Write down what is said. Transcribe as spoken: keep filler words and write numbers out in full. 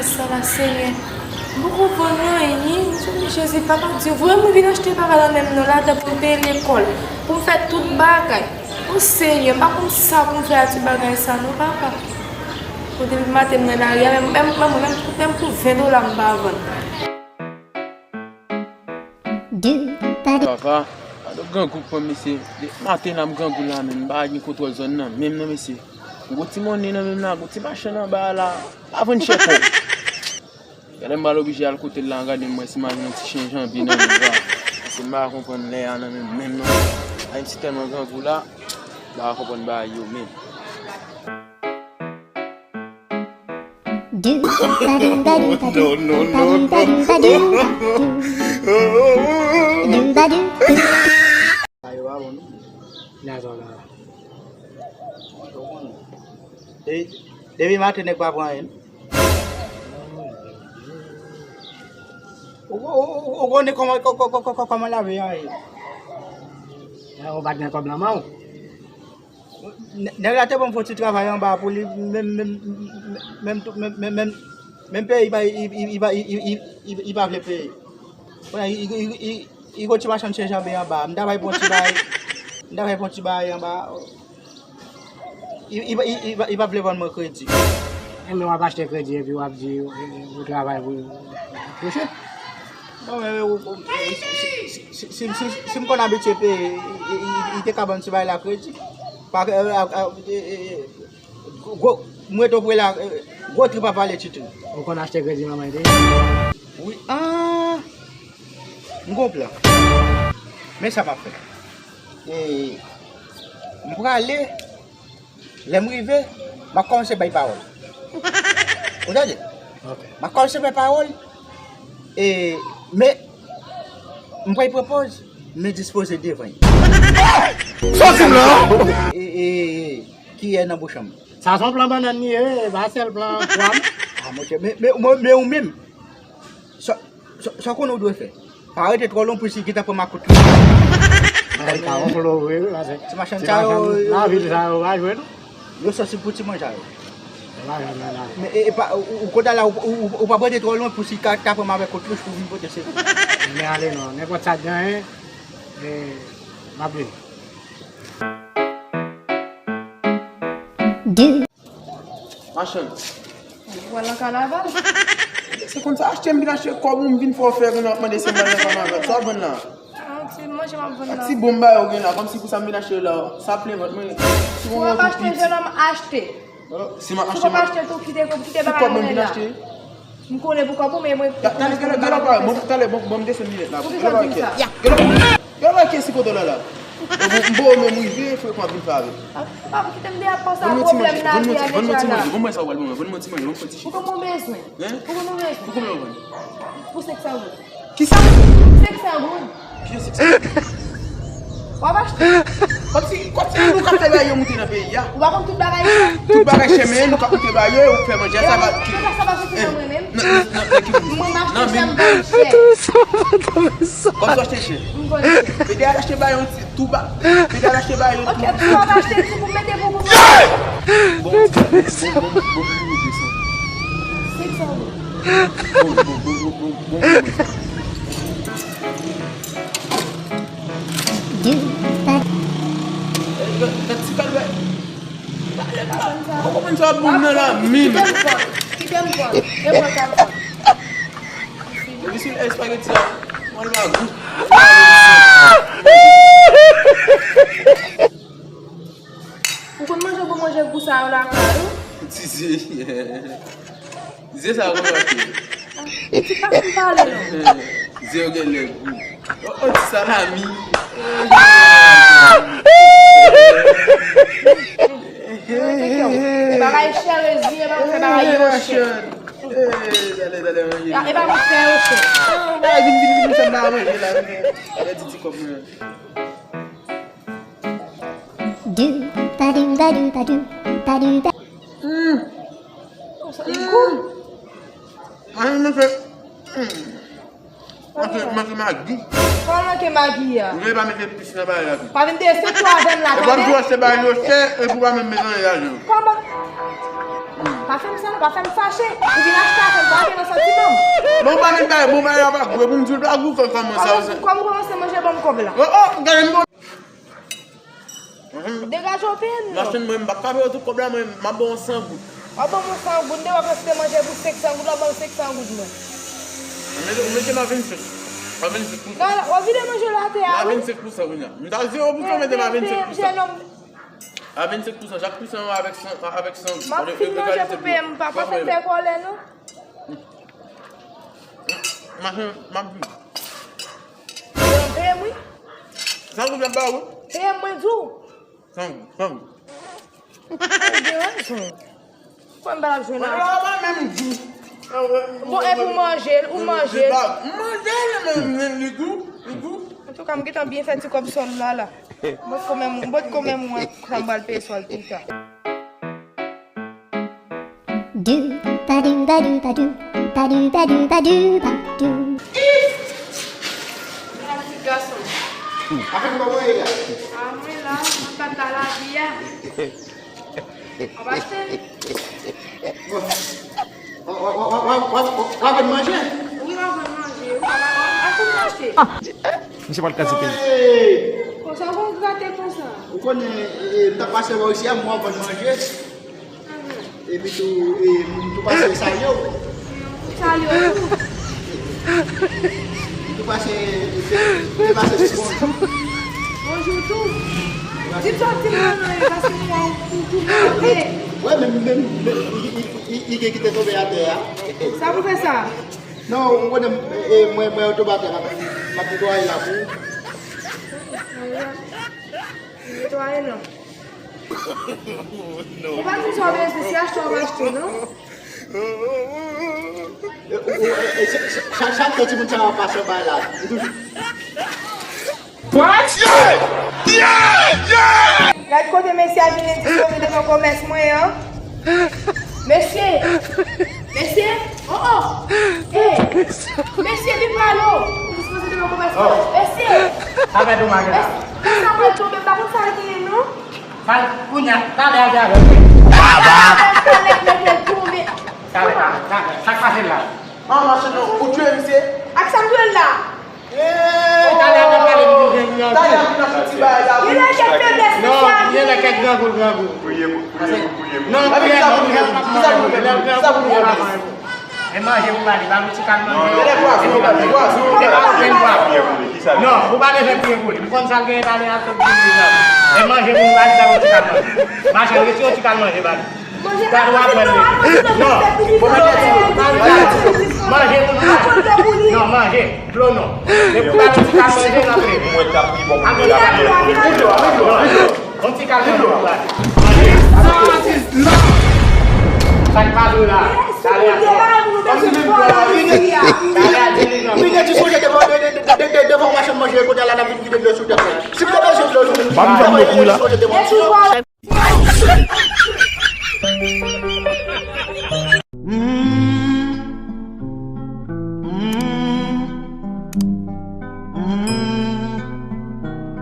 Sa la, Senyè. M poko konprann anyen. Jezi, papa Dye, voye mwen vin achte bagay la menm non, ladan pou m peye lekòl, pou m fè tout bagay. O Senyè, m pa konn sa pou m fè a ti bagay sa non, papa. Bon, depi maten m nan lari a, menm, menm, menm, menm, menm pou ven dola m pa vann. Papa, gade grangou k pran mesye. Depi maten la m grangou la menm, m pa gen kontwòl zòn nan menm non mesye. M gon ti monnen nan menm la, gon ti machann anba a la, pa vann chè kòb. Gade m pral oblije al kote l la, gade m wè si m al jwenn yon ti chen janbye nan menm la. Paske m pa konprann lè a nan menm, menm non. Ayiti tèlman grangou la, m pa konprann bagay yo menm. No, no, no, no. Ayo, a bon. Depi maten nèg pa pran anyen. Ou, ou, ou, ou konnen kòman, kò-, kò-, kò-, kò-, kò-, kòman lavi a ye. Ou pa t gen kòb nan men w. Nè-, nèg la te ban m fon ti travay anba pou li, menm, menm, menm, menm, menm, menm, menm peye, li pa, li, li, li, li pa, li, li, li, li, li pa vle peye. Kounye a, li, li, li, li, li gon ti machann chen janbye anba. M ta bay pou ti bay, m ta bay pou ti bay anba. Li, li, li, li, li pa vle vann mwen kredi. Enben w ap achte kredi epi w ap di ou, ou, ou travay pou, pou chè. Bon, men, ou, ou, si, si, si, si, si, si m konn abitye peye, li, li, li, li te ka ban m ti bay la kredi. Pa, a, a, a, e, e, e, gwo, gwo, m rete opre la, e, gwo tri pa pale ti tri. Ou konn achte kredi manman te? Wi, a, m gon plan. Men sa m ap fè. E, m prale, lè m rive, m ap kòmanse bay pawòl. Ou tande? Ok. M ap kòmanse bay pawòl, e, men, m pral pran pòz, men dispoze devan l. Sa w di m la? E, e, e, e, kiyè nan bouch an m. Sa se yon plan bannann li ye, e pa sèl plan pwa m. A, monchè, men, men, men, men ou menm, sa, sa, sa w konnen w dwe fè? Pa rete twò lwen pou si gentan pran makout li. Ay, ka wonfle vre, wi, paske ti machann sa yo, nan vil sa yo pa jwe, non. Yo sansib pou ti manje yo. Yo pa jwe nan lavi. Men, e, e pa, ou, ou, ou kontan la, ou, ou, ou, ou pa rete twò lwen pou si ka, ka pran m avèk kotwouch pou vin pote sekou. Men ale non, nenpòt sa k genyen, e, m ap vini. Machann. Ou pral nan kanaval? Se konn sa, achte m vin achte kòb ou, m vin fè w fè kounye a w ap mande si m pral nan kanaval. Sa w ap vann la? Ah, se manje m ap vann la. Ti bonm bagay ou gen la, kòmsi pou sa m vin achte la. Sa plen vant mwen. Si w ap achte, jenòm, achte. Si m ap achte, si w ap achte tou, kite, kite bagay mwen la. M konnen pou kòb ou, men mwen. Talè, talè, bon, bon, m desann linèt la. Pou ki sa w di m sa? Gen lòt, gen lòt ki si kote w la la. M bo menm rive, frekan ap vin fè avè m. Papa, kite m deyò konsa, pwoblèm lavi a deja la. Vann mwen sa w pral ban mwen, vann mwen ti manje, vann mwen ti manje. Pou konbyen w bezwen? Hein? Pou konbyen w bezwen? Pou konbyen w vann? Pou senk san goud. Kisa? Senk san goud. Ki senk san goud? W ap achte. Kòmsi, kòmsi nou k ap fè bagay yo moute nan peyi a. Ou pa konn tout bagay sa? Tout bagay chè, men nou k ap moute bagay yo, ou fè manje a, sa va. E pa sa pa soti nan mwen menm. Nan, nan, nan, nan ki moun? Mwen m achte sa m vann chè. Kòmsi w achte chè? M vann chè. Pede al achte bagay yon ti tou ba. Pede al achte bagay yon tou. Ok, pou w ap achte tou pou mete pou, pou. Bon, bon, bon, bon, bon, bon, bon, bon, bon. Senk san goud. Bon, bon, bon, bon, bon, bon, bon. Gad ti kalbè. Ou konprann sa moun nan la menm. Kite m pran. E mwen k ap pran. Li sou espageti a. Mwen la gou. Ou konn manje bon manje gou sa yo lakay ou? Ti zye. Zye sa yo konn mache. Ti pa fin pale non. Zye yo gen lè gou. O, o, ti salami. Bagay chè, rezye, pa fè bagay yo chè. Tande, tande, manje. E pa mwen fè yo chè. Bagay vin, vin, vin, sa m pa manje la. Gade ti ti kòb mwen. Sa li gou. Mwen, mwen fè. Mwen fè, mwen fè magi. Kòman ke magi a? Ou vle pa mete pis nan bagay la tou. Pa vin desann twa vann la, tande? E pa m tou achte bagay yo chè, e pou pa menm bezwen lajan. Kòman? Pa fè m sa non, pa fè m fache. Ou vin achte afè m, pa antre nan santiman m. Bon, pa gen bagay, bon, bagay la pa gwe pou m di w, pa gou fè kòman sa. Kòm ou kòmanse manje, ban m kòb la. Oh, oh, gade m bon. Degaje w pen. Machann, mwen, m p ap ka peye w tout kòb la, mwen, m ap ba w san goud. W ap ban mwen san goud, m te wè w te manje pou senk san goud, w ap ban m senk san goud mwen. Ou mete, ou mete m a vennsenk. A vennsenk pou san. Nan, w ap vide manje la atè a, wi. A vennsenk pou san, kounye a. M ta zewo pou san, mete m a vennsenk pou san. Jenòm. A vennsenk pou san, chak pou san yo avèk san, avèk san goud. M ap fin manje pou peye m, pa, pa fè m fè kòlè, non. Machann, m ap vin. Peye m, wi. San goud m ap ba ou. Peye m, mwen di w. San goud, san goud. Ou gen rezon. Kòman m pa t ap jwenn la? Mwen pa menm di. Bon, epi w manje l, ou manje l. M manje l, men, men li gou, li gou. Antouka, m gentan byen fè ti kòb sòl la, la. M potko menm, m potko menm wè sa m pral peye sòl pita. Dou, pa dou, pa dou, pa dou, pa dou, pa dou, pa dou, pa dou. Yon ti gason. Afè m, kòman w ye la? A, mwen la, nan kad la lavi a. W ap achte? Bon. W, w, w ap vann manje? Wi, w ap vann manje. Wi, w ap achte, w ap achte. Misye pral kraze peyi. Konsa, w konn grate konsa. Ou konnen, e, m t ap pase bò isi a, m wè w ap vann manje. Epi tou, e, m tou pase salye w. Salye w tou. M tou pase, e, te, te pase di bonjou. Bonjou tou. Di m sa w di m nan, nan, paske m wè w tou, tou move. Wè, men, men, men, li, li, li, li gen ki te tonbe atè a. Sa pou fè sa? Non, ou konnen, e, mwen, mwen, oto batè, m ap, m ap netwaye la pou ou. Netwaye non. Ou pa di sa w bezwen, se achte w ap achte, non? E, ou, ou, e, e, chak, chak, chak tan timoun sa yo ap pase anba la, li toujou. What? Yeah! Yeah! Yeah! Gad kote mesye a vin endispoze devan kòmès mwen an. Mesye! Mesye! Oh, oh! Ey! Mesye, vin pale w! Endispoze devan kòmès mwen. Mesye! Sa fè domaj la. Mesye, sa pral tonbe, m pa konn sa l genyen, non. Pale, kounye a, pale avè avè l. Pale avè l, mete l tonbe. Talè, talè, talè. Sa k pase la? Manman, se nou, ou tchwe misye? Ak sa m tchwe l la? Talè a t ap pale, m di jan li anpil. Talè a vin achte ti bagay la pou. Li nan kèk feblès, mesye. Non, li nan kèk grangou, grangou. Priye pou, priye pou, priye pou. Non, priye non, li pa manje, li pa manje. E manje pou pale, ba nou ti kal manje. Gade pwazon, gade pwazon. Li pa bezwen pwazon. Non, ou pa bezwen priye pou li. M konn sa l genyen talè a, sot di li la. E manje pou pale, ba nou ti kal manje. Machann, retire yon ti kal manje, ba li. Gad w ap pran li. Non. Manje pou nou manje. Non, manje. Dlo non. Depi w pa di ka manje, n ap leve. Mwen t ap pi bon pou mwen t ap leve. Non, non. On ti kal manje pou pale. Manje. Sa k pa dwe la. Talè a. Talè a di li nan. Piga ti sonje devan, de, de, de, de, devan machann manje, kote la, n ap vin kite dlo sou tèt mwen. Si m te bezwen dlo, m pa m fè m le kou la.